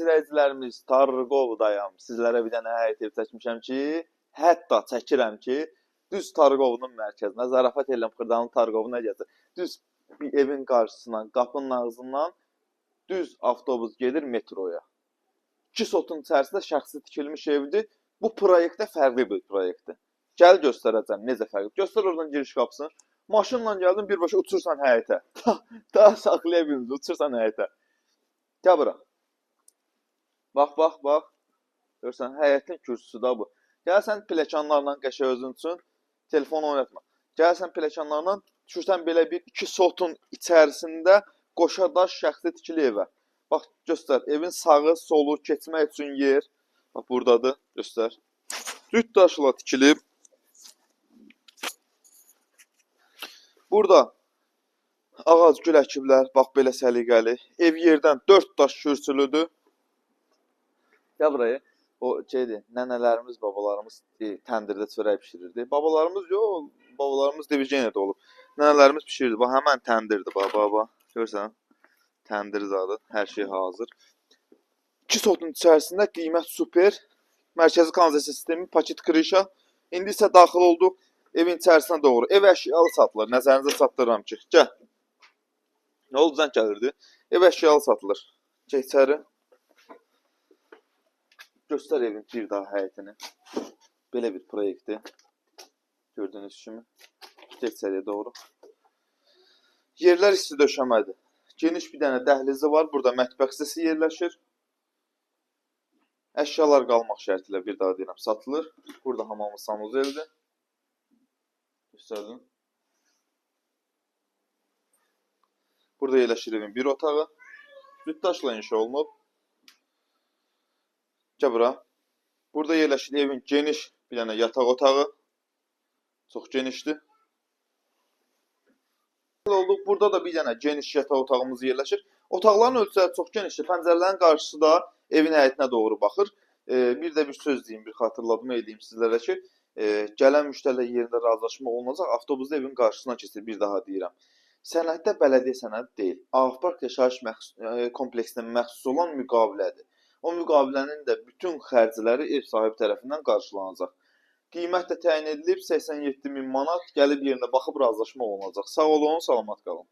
izləyicilərimiz, Targovdayam. Sizlərə bir dənə həyət ev çəkmişəm ki, hətta çəkirəm ki, düz Targovun mərkəzinə, zarafat eləyirəm, Xırdalanın Targovuna gəlir. Düz bir evin qarşısından, qapının ağzından düz avtobus gedir metroya. 2 sotun içərisində şəxsi tikilmiş evdir. Bu proyektdə fərqli bir proyektdir. Gəl göstərəcəm necə fərqli. Göstər oradan giriş qapısını. Maşınla gəldin, birbaşa uçursan həyətə. Daha saxlaya bilmirsən, uçursan həyətə. Gəl bura. Bax, bax, bax. Görürsən, həyətin kürsüsü da bu. Gəlsən pilləkənlərlə qəşəng özün üçün, telefon oynatma. Gəlsən pilləkənlərlə, düşürsən belə bir 2 sotun içərisində qoşa daş şəxsi tikili evə. Bax, göstər, evin sağı, solu, keçmək üçün yer. Bax, buradadır, göstər. Cüt daşla tikilib. Burada ağac gül əkiblər, bax belə səliqəli. Ev yerdən 4 daş kürsülüdür. Gəl buraya. O şeydir, nənələrimiz, babalarımız təndirdə çörək bişirirdi. Babalarımız yox, babalarımız divijeniyada olub. Nənələrimiz bişirirdi. Bax, həmən təndirdir, bax, bax, bax. Görürsən? Təndir zadı, hər şey hazır. 2 sotun içərisində qiymət super. Mərkəzi kanalizasiya sistemi, paket krişa. İndi isə daxil olduq evin içərisinə doğru. Ev əşyalı satılır. Nəzərinizə çatdırıram ki, gəl. Nə oldu, zəng gəlirdi? Ev əşyalı satılır. Gəl içəri. Göstər evin bir daha həyətini. Belə bir proyektdir. Gördüyünüz kimi. Gəl içəriyə doğru. Yerlər isti döşəmədir. Geniş bir dənə dəhlizi var. Burada mətbəx hissəsi yerləşir. Əşyalar qalmaq şərti ilə bir daha deyirəm, satılır. Burada hamamı sanuzeldir. Göstərdim. Burada yerləşir evin bir otağı. Cütdaşla inşa olunub. Gəl bura. Burada yerləşir evin geniş bir dənə yataq otağı. Çox genişdir. Olduq. Burada da bir dənə geniş yataq otağımız yerləşir. Otaqların ölçüləri çox genişdir. Pəncərələrin qarşısı da evin həyətinə doğru baxır. Bir də bir söz deyim, bir xatırlatma edeyim sizlərə ki, gələn müştərilər yerində razılaşma olunacaq. Avtobusda evin qarşısına keçir, bir daha deyirəm. Sənəddə bələdiyyə sənədi deyil. Avpark yaşayış kompleksinə məxsus olan müqavilədir. O müqavilənin də bütün xərcləri ev sahibi tərəfindən qarşılanacaq. Qiymət də təyin edilib 87 min manat, gəlib yerində baxıb razılaşma olunacaq. Sağ olun, salamat qalın.